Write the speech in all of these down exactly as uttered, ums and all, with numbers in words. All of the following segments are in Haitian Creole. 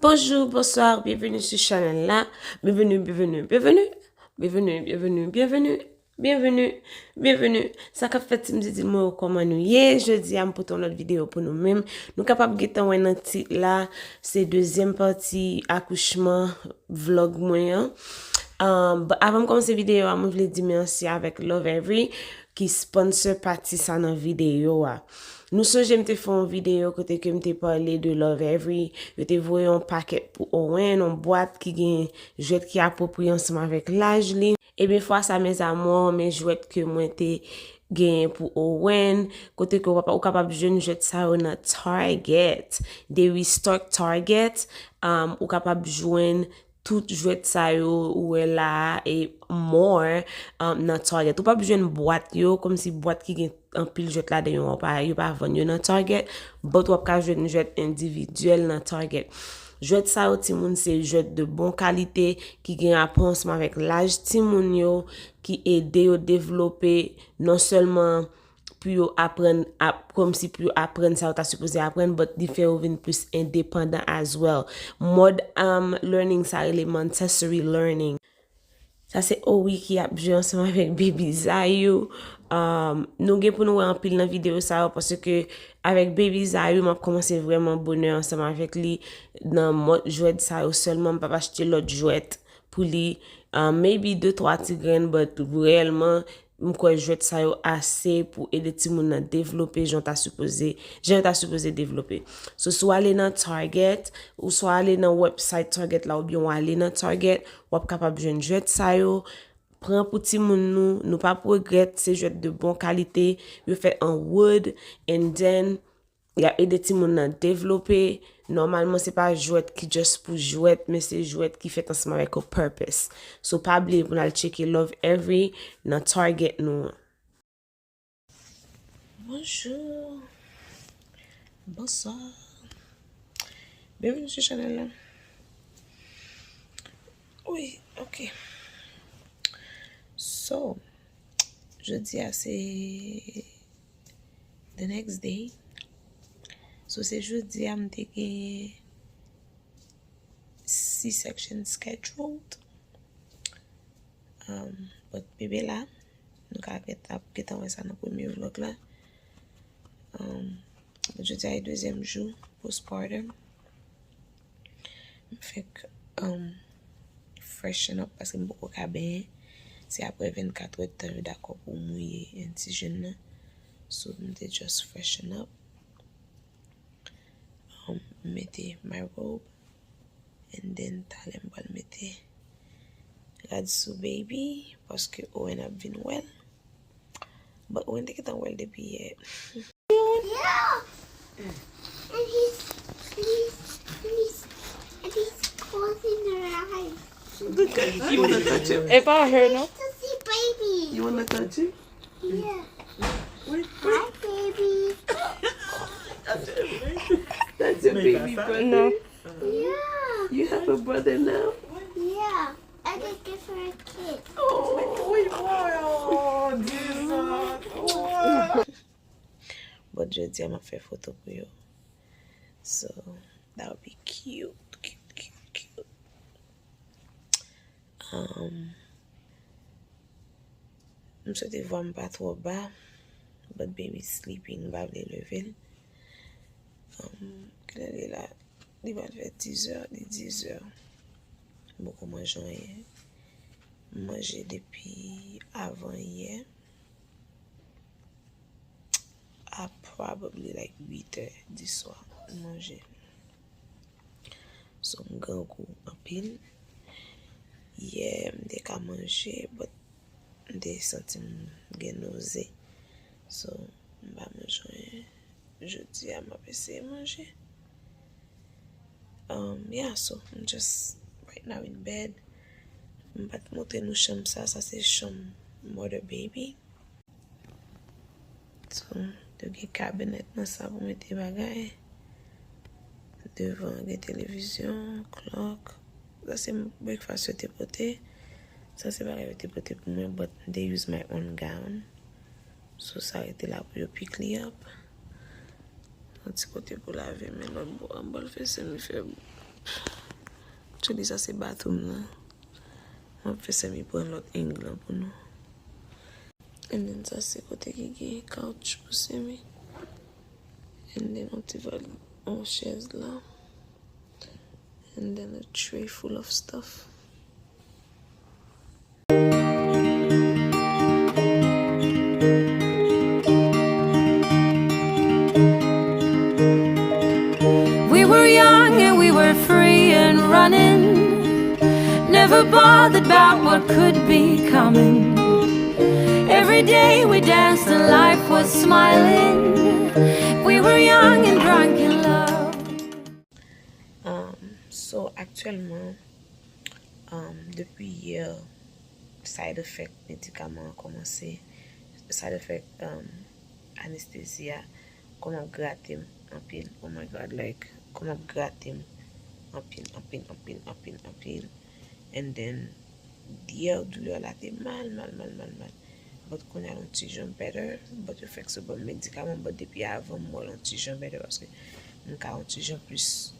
Bonjou, bonswa, byenveni sou chanèl la. Byenveni, byenveni, byenveni. Byenveni, byenveni, byenveni. Byenveni, byenveni. Sa k ap fèt, ti m di di mwen yo, kòman nou ye? Jodi a, m pote yon lòt videyo pou nou menm. Nou kapab gentan wè nan tit la, se dezyèm pati akouchman vlog mwen an. Um, but avan m kòmanse videyo a, mwen vle di mèsi avèk Love Every ki sponsor pati sa nan videyo a. Nou sonje m te fè yon videyo kote ke m te pale de Love Every, yo te voye yon pakèt pou Owen, yon bwat ki gen jwèt ki apwopriye ansanm avèk laj li. Ebyen, fwa sa, mes amours, men jwèt ke mwen te genyen pou Owen, kote ke w pa, ou kapab jwenn jwèt sa yo nan Target. They restock Target, um, ou kapab jwenn tout jwèt sa yo ou wè la a e more, um, nan Target. Ou p ap jwenn bwat yo, kòmsi bwat ki gen anpil jwèt ladan yo, yo pa, yo pa vann yo nan Target, but w ap ka jwenn jwèt endividyèl nan Target. Jwèt sa yo, timoun, se jwèt de bon kalite ki gen rapò ansanm avèk laj timoun yo, ki ede yo devlope non sèlman pou yo aprann, ap, kòmsi pou yo aprann sa yo ta sipoze aprann, but li fè yo vin plis endepandan as well. Mòd, um, learning sa rele Montessori learning. Sa se Owi ki ap jwe ansanm avèk Baby Zayou. Um, nou gen pou nou wè anpil nan videyo sa yo, paske avèk Baby Zayou, m ap kòmanse vrèman bonè ansanm avèk li nan mòd jwèt sa yo sèlman. M p ap achte lòt jwèt pou li. Um, maybe de twa ti grenn, but reyèlman, m kwè jwèt sa yo ase pou ede timoun nan devlope jan ta sipoze, jan yo ta sipoze devlope. So, si w ale nan Target, ou swa ale nan website Target la, oubyen w ale nan Target, w ap kapab jwenn jwèt sa yo. Pran pou timoun nou, nou p ap regrèt, se jwèt de bon kalite, yo fèt an wood, and then, y ap ede timoun nan devlope. Nòmalman, se pa jwèt ki just pou jwèt, men se jwèt ki fèt ansanm avèk yon purpose. So, pa bliye pou n al tcheke Love Every nan Target nou an. Bonjou. Bonswa. Byenveni sou chanèl la. Wi, ok. So, jodi a se the next day. So, se jodi a m te gen C-section scheduled. Um, but bebe la, nou ka gentan, ap gentan wè sa nan premye vlog la. Um, jodi a e dezyèm jou postpartum. M fèk, um, freshen up paske m poko ka benyen. Se apre vennkat èdtan yo dakò pou mouye yon ti jèn nan. So, m te just freshen up. Um, m mete my robe. And then, talè m pral mete rad sou baby, paske Owen ap vin wè l. But Owen te gentan wè l depi yè. Yeah. And he's, and he's, and he's, and he's closing her eyes. Look at him. You wanna touch him? If I heard no. To see baby. You wanna touch him? Yeah. Wait, wait. Hi, baby. That's your baby brother? No. Yeah. You have a brother now? Yeah. I just give her a kiss. Oh, wait, wait, oh, Jesus. But jodi a m ap fè foto pou yo. So, that would be cute, cute, cute, cute. Um, m swete vwa m pa twò ba, but baby sleeping, m pa vle leve l. Um, kilè li la? Li pral fè dizè, li dizè. M poko manje anyen. M manje depi avan yè. A probably like uit è di swa m manje. So, m grangou anpil. Yè, m te ka manje, but m te santi m gen noze. So, m pa manje anyen. Jodi a, m ap eseye manje. Um, yeah, so, I'm just right now in bed. M pa t montre nou chanm sa, sa se chanm mother baby. So, yo gen kabinet nan sa pou mete bagay. Devan gen televizyon, clock. Sa se breakfast yo te pote. Sa se bagay yo te pote pou mwen, but they use my own gown. So, sa rete la pou yo pick li up. Yon ti kote pou lave men, lòt bò an, bòl fese m fè Actually, sa se bathroom nan. M ap fè Semi pran lòt angle lan pou nou. And then sa se kote ki gen couch pou Semi. And then yon ti vali, yon chèz la. And then a tray full of stuff. We were young and we were free and running. Never bothered about what could be coming. Every day we danced and life was smiling. We were young and drunk in love. Um, so, aktyèlman, um, depi yè, side effect medikaman an kòmanse. Side effect, um, anestezi a, kòm ap grate m anpil. Oh my God, like, kòm ap grate m anpil, anpil, anpil, anpil, anpil. And then, yè, doulè la te mal, mal, mal, mal, mal. But kounye a l yon ti jan better, but yo flexible medikaman, but depi avan m wè l yon ti jan better paske m ka yon ti jan plis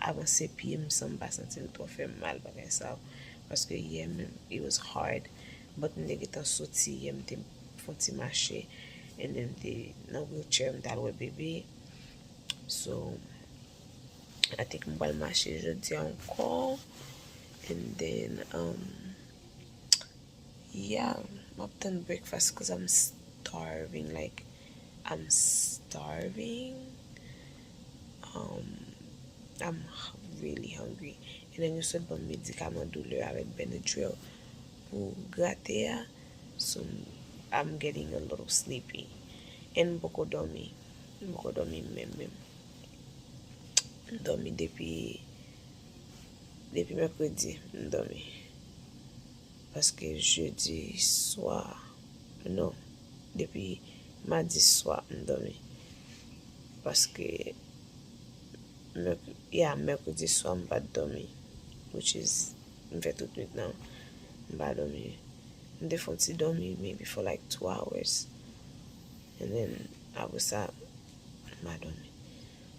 avanse pye m san m pa santi l twò fè m mal bagay sa yo. Paske yè menm, it was hard, but m te gentan soti yè, m te fè yon ti mache, and then m te nan wheelchair, m t al wè bebe. So, I think m pral mache jodi a ankò. And then, um, yeah, m ap tann breakfast cause I'm starving, like, I'm starving. Um, I'm really hungry. And then yo sot ban m medikaman doulè avèk Benadryl pou grate a. So, I'm getting a little sleepy. And m poko dòmi. M poko dòmi menm, menm. M dòmi depi, depi mèkredi, m dòmi. Paske jedi swa, non, depi madi swa, m dòmi. Paske, mèk-, yeah, mèkredi swa, m pa t dòmi. Which is, m fè tout nwit lan, m pa dòmi. M te fè yon ti dòmi, maybe for like two hours. And then, apre sa, m pa dòmi.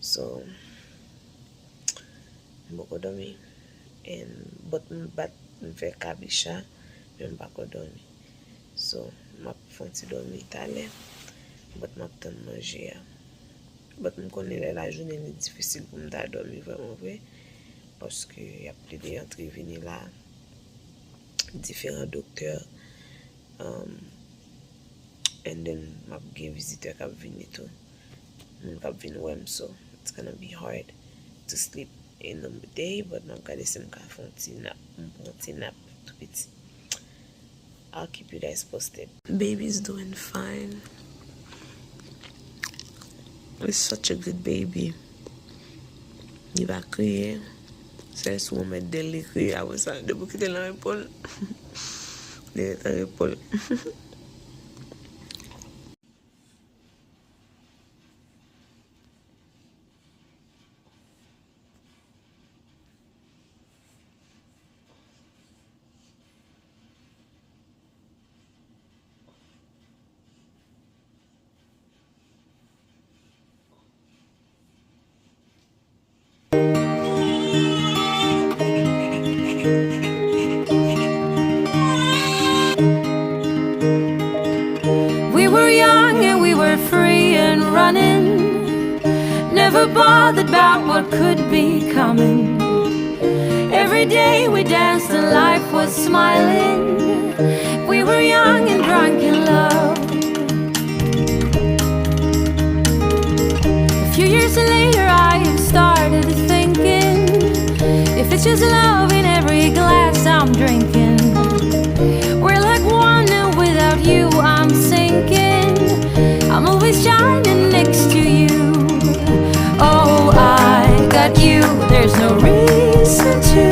So, m poko dòmi. And, but m bat, m fè kabicha, men m pako dòmi. So, m ap fè yon ti dòmi talè, but m ap tann manje a. But m konnen lè lajounen li difisil pou m ta dòmi vrèman vre, paske y ap plede antre vini la, diferan doktè, um, and then m ap gen vizitè k ap vini tou, moun k ap vin wè m, so it's gonna be hard to sleep in the day, but m ap gade si m ka fè yon ti nap, m pran yon ti nap tou piti. I'll keep you guys posted. Baby's doing fine. He's such a good baby. Li pa kriye. Sèl si w mèt de l, li kriye. Apre sa, depi w kite l nan epòl, li ret nan epòl. We were young and we were free and running. Never bothered about what could be coming. Every day we danced and life was smiling. We were young and drunk in love. A few years later, I have started thinking if it's just love in every glass I'm drinking. We're like one, and without you, I'm sinking. I'm always shining next to you. Oh, I got you, there's no reason to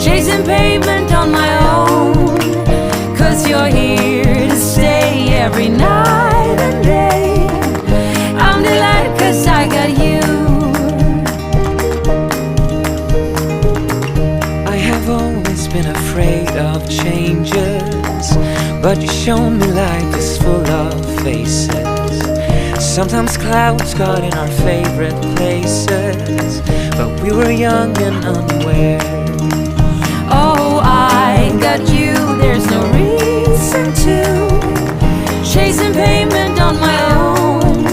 chasing pavement on my own. Cause you're here to stay every night and day. I'm delighted cause I got you. I have always been afraid of changes, but you show me life is full of faces. Sometimes clouds got in our favorite places, but we were young and unaware. Oh, I got you, there's no reason to chasing payment on my own,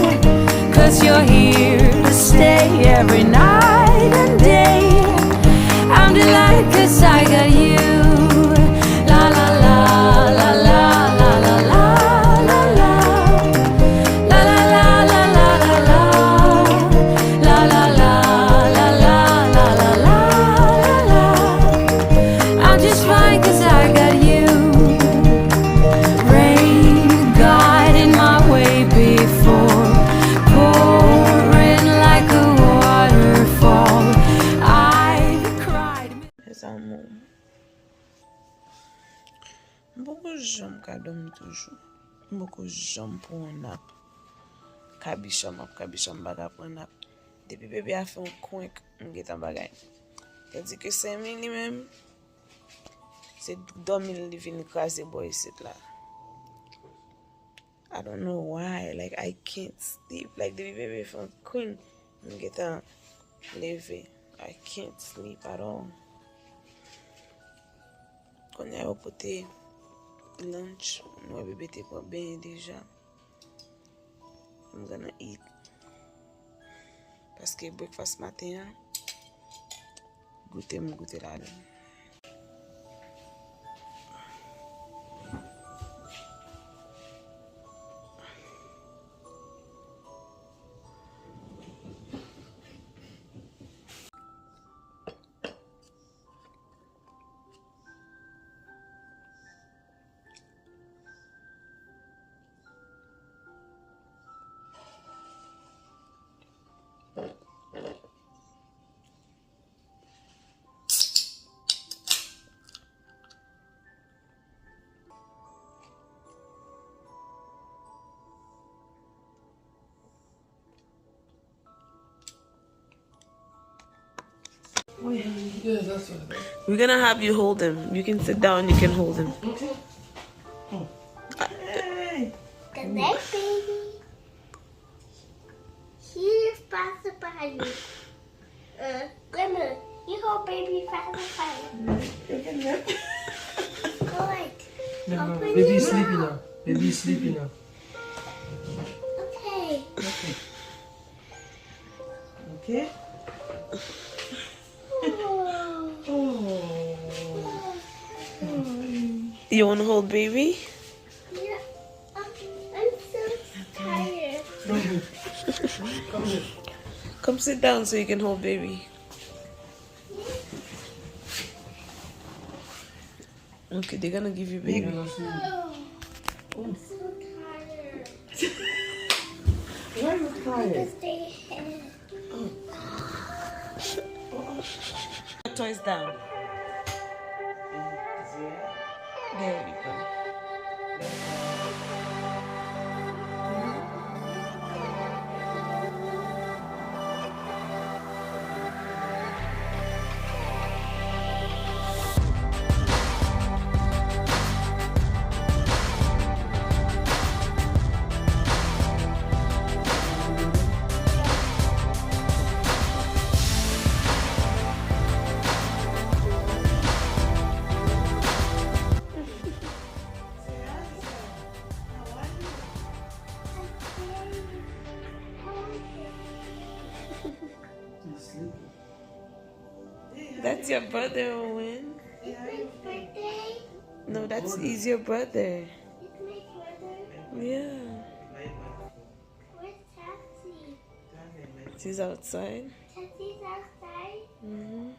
'cause you're here to stay every night and day. I'm delighted 'cause I got you. La la la la la la la la la la. La la la la la la la. La la la la la la la la la. I'm just fine 'cause I got you. Rain guiding my way before pouring like a waterfall. I've cried. Mes amours, m poko janm ka dòmi toujou. M poko janm pran yon nap. Kabichon m ap kabichon, m pa ka pran nap. Depi bebe a fè yon kwenk, m gentan bagay. Tandis que Semi li menm, se dòmi li vin kraze bò isit la. I don't know why, like, I can't sleep. Like, depi bebe fè yon kwenk, m gentan leve. I can't sleep at all. Kounye a yo pote lunch, m wè bebe te pran benyen deja. I'm gonna eat. Paske breakfast maten an, goute m goute ladan. We're gonna have you hold him. You can sit down, you can hold him. Okay. Hey. Good night, baby. Here's Papa Bobby. Uh, Grandma, you hold baby Papa Bobby. Good. No, no, open baby your sleepy mouth now. Baby sleepy now. Okay. Okay. Okay. Oh. You wanna hold baby? Yeah. I'm, I'm so tired. Come here. Come here. Come sit down so you can hold baby. Okay, they're gonna give you baby. No, I'm so tired. Why are you tired? Because they have. Oh. Put toys down. There we go. That's your brother, Owen. It's my birthday. No, that's, he's your brother. It's my brother. Yeah. Where's Taxi? She's outside. Taxi's outside? Mm-hmm.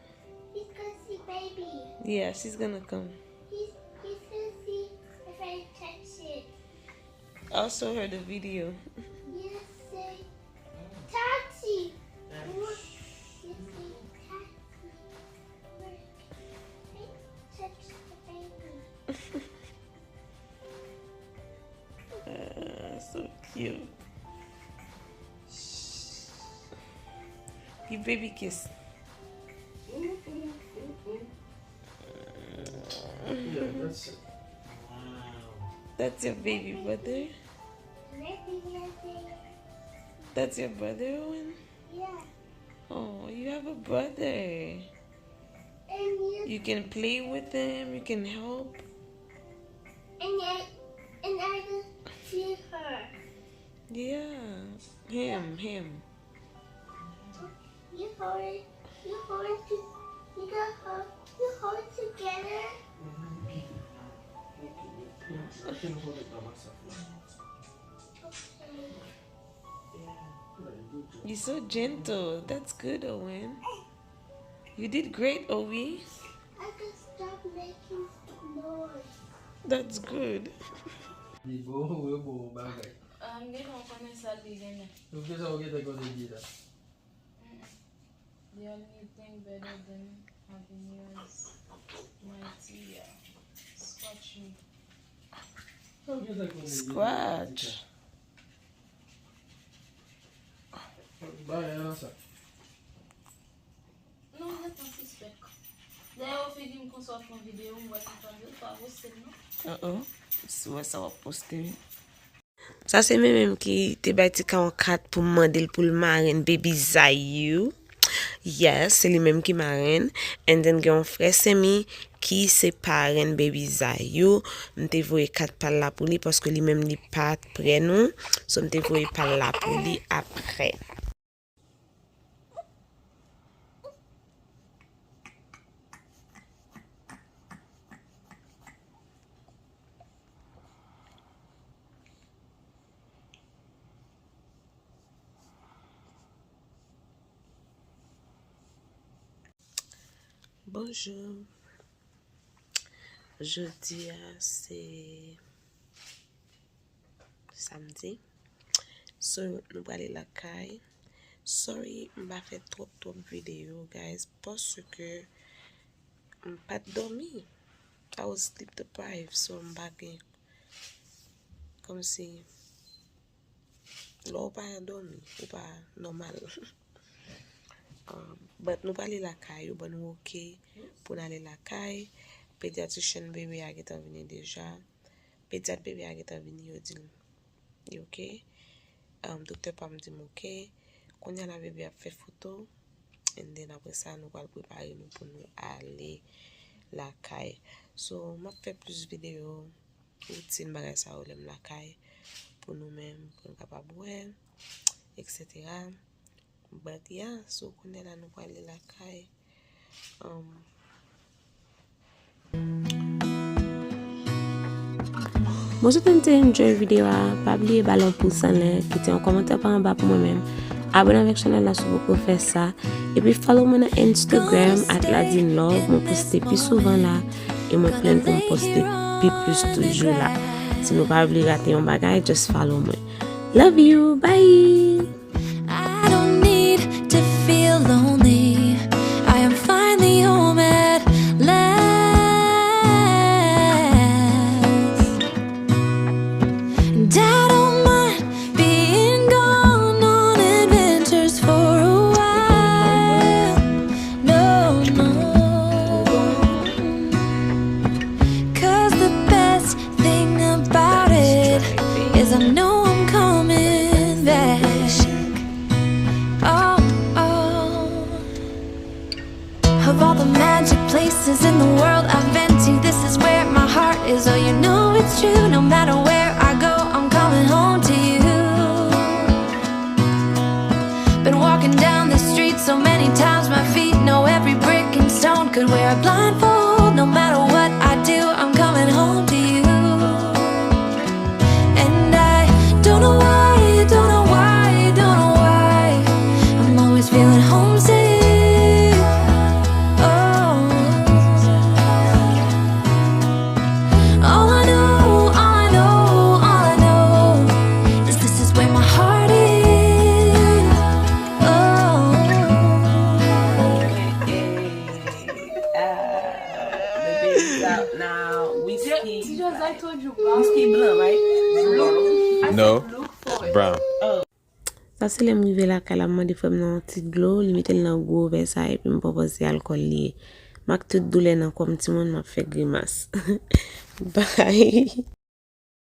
He's gonna see baby. Yeah, she's gonna come. He's, he's gonna see if I touch it. I'll show her the video. Yes, say, Taxi. Look, you see, Taxi. Look, I touched the baby. Ah, so cute. Give baby kiss. Yeah, that's it. Wow. That's your baby brother. Baby brother. That's your brother, Owen? Yeah. Oh, you have a brother. And you You can play with him, you can help. And I, and I can see her. Yeah, him, him. You hold it, you hold it, to- you got hold, you hold it together. I can hold it by myself. Okay. You're so gentle. That's good, Owen. You did great, Owi. I can stop making noise. That's good. Li bon, wi, bon bagay. Ah, m gentan konnen sa li renmen. Ou gen sa ou gentan konnen li la? Mm-mm. The only thing better than having you is my tea, uh, scratch me. Sa ou gentan konnen li la? Scratch. Bagay la sa. Non, gentan sispèk. Dayè, ou figi m konsa w ap fè yon videyo, m wè konsa, ou pa poste l, non? Uh-oh. Si w wè sa, w ap poste, wi. Sa se mwen menm ki te bay Tika yon kat pou m mande l pou l marenn baby Zayou. Yes, se li menm ki marenn. And then gen yon frè Semi ki se parenn baby Zayou. M te voye kat pa l la pou li paske li menm li pa t prè non. So m te voye pa l la pou li apre. Bonjou. Jodi a se samdi. So, nou prale lakay. Sorry, m pa fè twòp, twòp videyo, guys, paske m pa t dòmi. I was sleep deprived, so m pa gen, kòmsi, lè w pa dòmi, ou pa nòmal. Um, but nou prale lakay, yo ban nou oke pou n ale lakay. Pediatrician bebe a gentan vini deja. Pedyat bebe a gentan vini, yo di l li oke. Um, doktè pa m di m oke. Kounye a la bebe ap fè foto. And then apre sa, nou pral prepare nou pou nou ale lakay. So, m ap fè plis videyo woutin bagay sa yo lè m lakay pou nou menm, pou nou kapab wè, et cetera. But yeah, so kounye a la nou prale lakay. Um, Mwen swete n te enjoy videyo a. Pa bliye ba l yon pous anlè, kite yon kòmantè pa anba pou mwen menm. Abone avèk chanèl la si w poko fè sa. Epi follow mwen nan Instagram at ladinelove. Mwen poste pi souvan la. E mwen plan pou m poste pi plis toujou la. Si nou pa vle rate yon bagay, just follow mwen. Love you. Bye. I don't need to feel lonely. I am finally home at last. And I don't mind being gone on adventures for a while. No, no. 'Cause the best thing about it is I know I'm coming back. Oh, oh. Of all the magic places in the world I've been to, this is where my heart is. Oh, you know it's true. No matter where I go, I'm coming home to you. Been walking down the street so many times, my feet know every brick and stone. Could wear a blindfold, no matter what I do, I'm coming home to you. And I don't know why, don't know why, don't know why, I'm always feeling homesick. Oh. All I know, all I know, all I know is this is where my heart is. Oh. Hey, hey, ah, the baby's out now. Whiskey. Just, just I told you, bro. Whiskey blanc, right? Look, I said, no, look for it. Brown. Oh. Sa se lè m rive lakay la, m mande frè m nan yon ti dlo, li mete l nan gwo vè sa, epi m pwopoze alkòl li ye. M ak tout doulè nan kò m, timoun, m ap fè grimas. Bye.